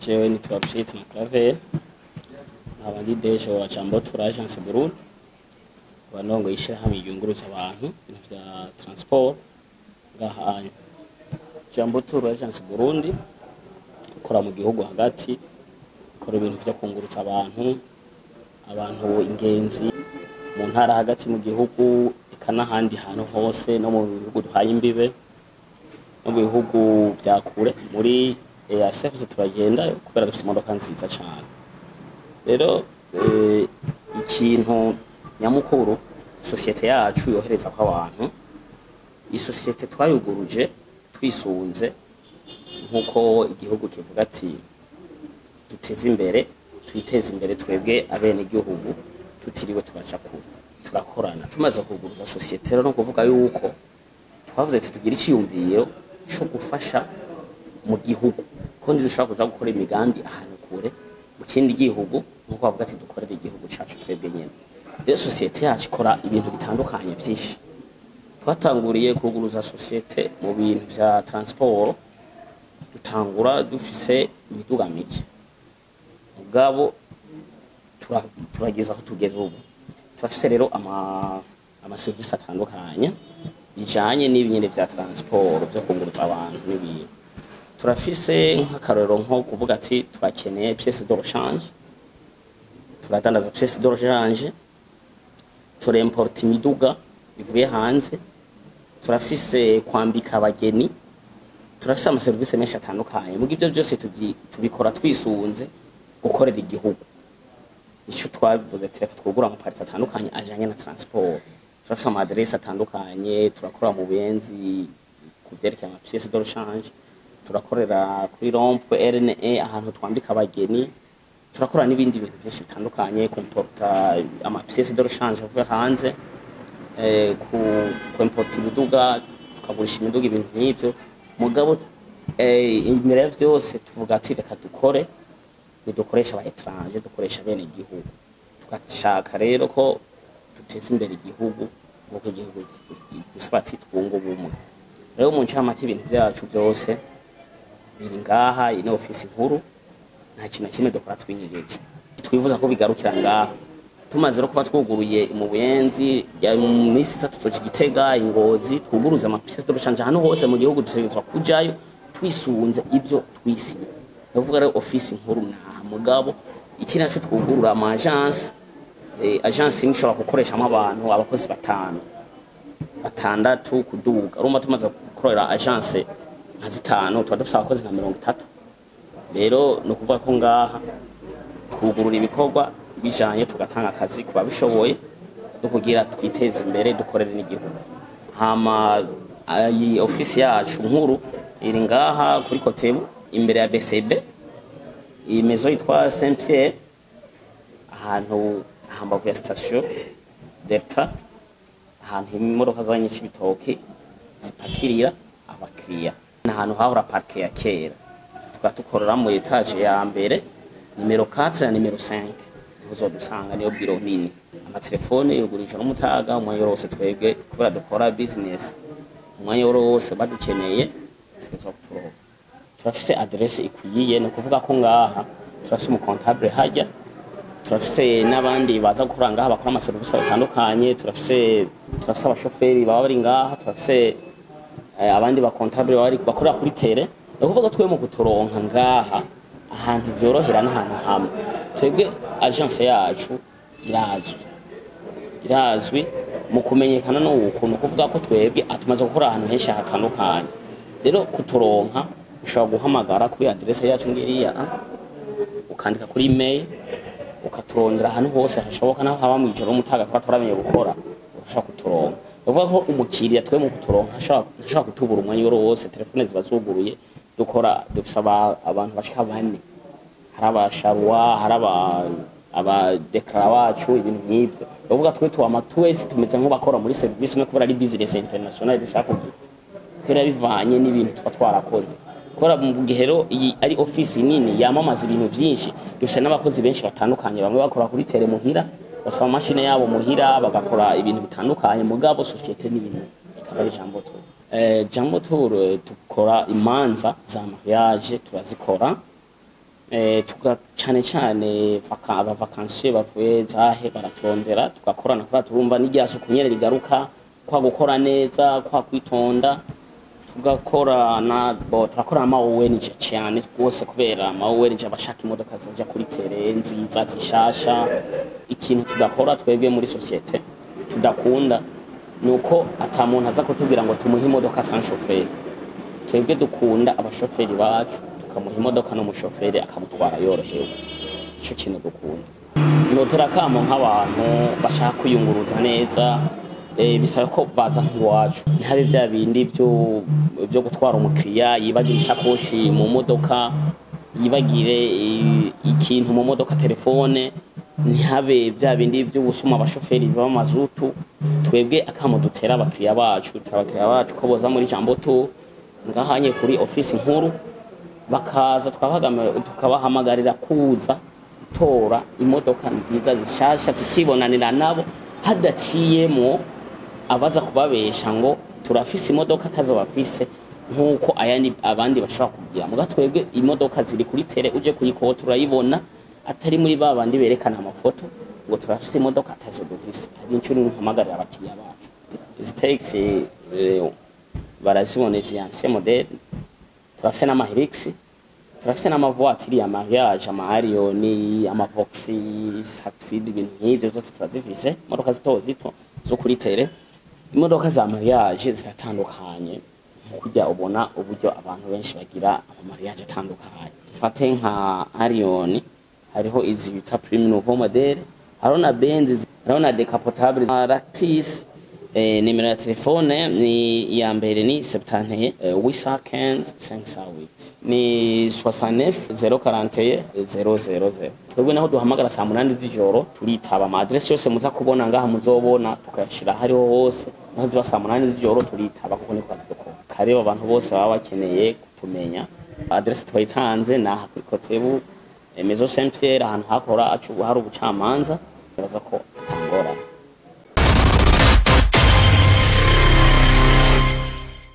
Jewe nitwa Rushitse Claver, nkaba ndi DG wa Jambo Tour Agence Burundi, nkaba ndongoye ishirahamwe ryunguruza abantu, ibintu vya transport ngaha. Jambo Tour Agence Burundi ikora mu gihugu hagati, ikora ibintu vyo kunguruza abantu, ingenzi mu ntara hagati mu gihugu, eka n'ahandi hantu hose, no mu bihugu duhaye imbibe, no mu bihugu vya kure muri EAC hose turagendayo kubera dufise imodoka nziza cane. Rero ikintu nyamukuru sosiyete yacu yoherezako abantu, isosiyete twayuguruje twisunze nk'uko igihugu kivuga ati duteze imbere, twiteze imbere twebwe abenegihugu tutiriwe turaja kure, turakorana. Tumaze kuguruza sosiyete rero, no kuvuga yuko twavuze ati tugira iciyumviro co gufasha mu gihugu, ko ntidushobora kuja gukora imigambi ahantu kure mu kindi gihugu, nkuko bavuga ati dukorere igihugu cacu twebwe nyene. Rero sosiyete yacu ikora ibintu bitandukanye vyinshi. Twatanguriye kuguruza sosiyete mu bintu vya transport, dutangura dufise imiduga mike, mugabo turageza aho tugeze ubu. Turafise rero ama service atandukanye bijanye n'ibinyene vya transport, vyo kunguruza abantu n'ibintu. Turafise nk'akarorero nko kuvuga ati turakeneye pièce de rechange, turadandaza pièce de rechange, turemporta imiduga ivuye hanze, turafise kwambika abageni, turafise amaserivisi menshi atandukanye. Muga ibyo byose tubikora twisunze gukorera igihugu. Ico twabivuze ati reka twugura amapariti atandukanye ajanye na transport. Turafise ama adresse atandukanye, turakora mu Buyenzi ku vyerekeye ama pièces de rechange, turakorera kuri rond-point RNE ahantu twambika abageni, turakora n'ibindi bintu byinshi bitandukanye, kumporta ama pièces de rechange avuye hanze, ku kwimporta imiduga, tukagurisha imiduga, ibintu nk'ivyo. Mugabo imbere ya vyose tuvuga ati reka dukore, ntidukoresha aba étranger, dukoresha bene igihugu. Tugashaka rero ko duteza imbere igihugu nk'uko igihugu dusaba ati twunge ubumwe. Rero mu ncamake, ibintu vyacu byose biri ngaha. Iyi ni ofisi nkuru, nta kintu na kimwe dukora twinyegeje. Twifuza ko bigarukira ngaha. Tumaze no kuba twuguruye mu Buyenzi, mu minsi 3 tuzoca Igitega, Ingozi, twuguruze ama pièces de rechange ahantu hose mu gihugu. Dutegerezwa kujayo twisunze ibyo twisinye. Ndavuga rero ofisi nkuru naha, mugabo iki naco twugurura ama agence. Agence imwe ishobora gukoreshamo abantu, abakozi batanu, batandatu kuduga. Urumva tumaze gukorera agence nka zitanu, tuba dufise abakozi nka 30. Rero ni ukuvuga ko ngaha twugurura ibikorwa bijanye, tugatanga akazi ku babishoboye, no kugira twiteze imbere, dukorere n'igihugu. Hama iyi ofisi yacu nkuru iri ngaha kuri Kotebu, imbere ya BCB, iyi maison yitwa Saint Pierre, ahantu hambavu ya station Delta, ahantu imodoka z'abanyicibitoke zipakirira abakiriya, ni ahantu hahora parke ya kera. Tukaba dukorera mu étage ya mbere, nimero 4 na nimero 5 niho uzodusanga, niyo biro nini. Amatelefone yugurisha n'umutaga, umwanya wose. Twebwe kubera dukora business, umwanya wose badukeneye tutegerezwa kuturonka. Turafise adresse ikwiye. Ni ukuvuga ko ngaha turafise umu comptable hajya, turafise n'abandi baza gukora ngaha, bakora amaserivisi atandukanye, turafise abashoferi baba bari ngaha, turafise abandi ba comptable baba bakorera kuri terrain. Ni ukuvuga twe mu kuturonka ngaha, ahantu byorohera n'ahantu hamwe. Twebwe agence yacu irazwi, irazwi mu kumenyekana. N'uku ni ukuvuga ko twebwe tumaze gukora ahantu henshi hatandukanye. Rero kuturonka, ushobora guhamagara kuri adresse yacu ngiriya, ukandika kuri email, ukaturondera ahantu hose hashoboka, naho haba mw'ijoro, umutaga, kuba turamenye gukora, urashobora kuturonka. Ni ukuvuga ko umukiriya twe mu kuturonka ntashobora kutubura umwanya uwo wose. Telefone ziba zuguruye. Dukora dufise abantu bashika bane, hari abasharuwa, hari abadekara bacu, ibintu nk'ivyo. Ni ukuvuga twe tuwama twese tumeze nk'abakora muri service imwe, kubera ari business international dushaka kugira, kubera bivanye n'ibintu tuba twarakoze. Kubera mu gihe rero iyi ari ofisi nini yamamaza ibintu byinshi, dufise n'abakozi benshi batandukanye. Bamwe bakora kuri terrain muhira, basaba amashini yabo muhira, bagakora ibintu bitandukanye, mugabo société ni imwe, ikaba ari Jambo Tour. Jambo Tour, dukora imanza za mariage, turazikora. Tuga cane cane aba vacanciers bavuye zahe baraturondera, tugakorana kubera turumva n'irya suku nyene rigaruka, kwa gukora neza, kwa kwitonda. Tugakorana bo, turakora ama ONG cyane rwose, kubera ama ONG abashaka imodoka zija kuri terrain nziza zishasha. Ikintu tudakora twebwe muri société tudakunda nuko ata muntu aza kutubwira ngo tumuhe imodoka sans chauffeur. Twebwe dukunda abashoferi bacu, tukamuha imodoka n'umushoferi akamutwara yorohewe. Ico kintu dukunda. Notera akamo nk'abantu bashaka kwiyunguruza neza, bisaba ko baza nk'iwacu, ntihabe bya bindi byo gutwara umukiriya yibagira ishakoshi mu modoka, yibagire ikintu mu modoka, telefone, ntihabe bya bindi by'ubusuma, abashoferi biba mazutu. Twebwe akamo dutera abakiriya bacu, dutera abakiriya bacu ko boza muri Jambo Tour ngahanye kuri ofisi nkuru, bakaza tukabahamagarira kuza gutora imodoka nziza zishasha, tukibonanira nabo hadaciyemo abaza kubabesha ngo turafise imodoka atazo bafise, nk'uko ayandi abandi bashobora kugira. Muga twebwe imodoka ziri kuri terrain, uje kuyikota turayibona, atari muri ba bandi berekana amafoto ngo turafise imodoka atazo dufise. Hari inshuro mpamagarira abakiriya bacu, izi taxi barazibona, izi ancien modèle, turafise n'ama Hilux, turafise n'ama voitures ya mariage, ama Allion, ama Voxy, Succeed, ibintu nk'ivyo byose turazifise, imodoka zito zito zo kuri terrain. Imodoka za mariage ziratandukanye, kurya ubona uburyo abantu benshi bagira ama mariage atandukanye. Dufate nka Allion, hariho izi bita prime nouveau modèle, hariho na Benz, hariho na décapotable Ractis. Nimero ya telefone ni iya mbere ni 71 815 508, ni 69 041 000. Twebwe naho duhamagara saa 8 z'ijoro turitaba. Ama adresse yose muza kubona ngaha muzobona tukayashira hariho hose, naho ziba saa 8 z'ijoro turitaba, kuko niko kazi dukora. Kareba abantu bose baba bakeneye kutumenya, adresse twayitanze naha kuri Kotebu, Maison Saint Pierre, ahantu hakora hari ubucamanza. Baza ko